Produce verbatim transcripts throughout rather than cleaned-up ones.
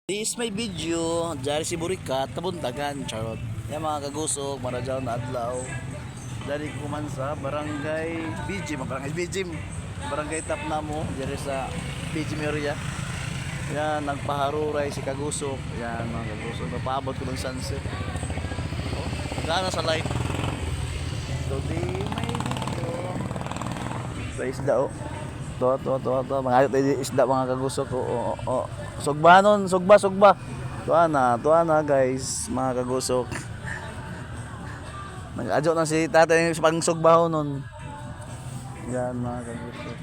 This my video, dari si Burikat, Tabuntagan, charot. Yan mga kagusok, maradjaan na adlaw. Dari ko man sa barangay Bijim, barangay Bijim. Barangay Tapnamo, dari sa Bijim area. Yan, nagpaharuray si kagusok. Yan, mga kagusok, napaabot ko ng sunset. Oh, gana sa light. So, di may video. Sa isda, oh. Tuwa, tuwa, tuwa, tuwa. Mga ayot na isda, mga kagusok, oh, oh, oh. Sugbanon, sugba, sugba. Tuwa na, tuwa na, guys, mga kagusok. Nag-adyo na si tatay sa pang sugbahonon. Yan, mga kagusok.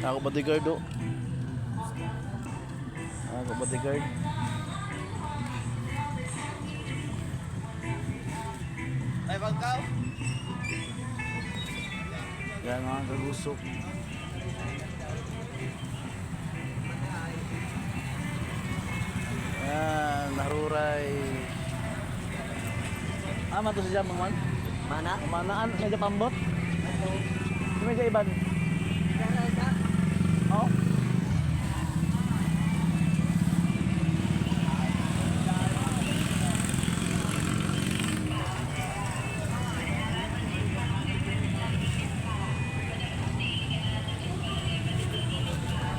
Ako bodyguard, oh. Ako bodyguard. Ay, bangkaw? Yan, mga kagusok. Yan, naruray. Ah, man to si Jamang man? Mana? Manaan, medyo pambot. Medyo iban.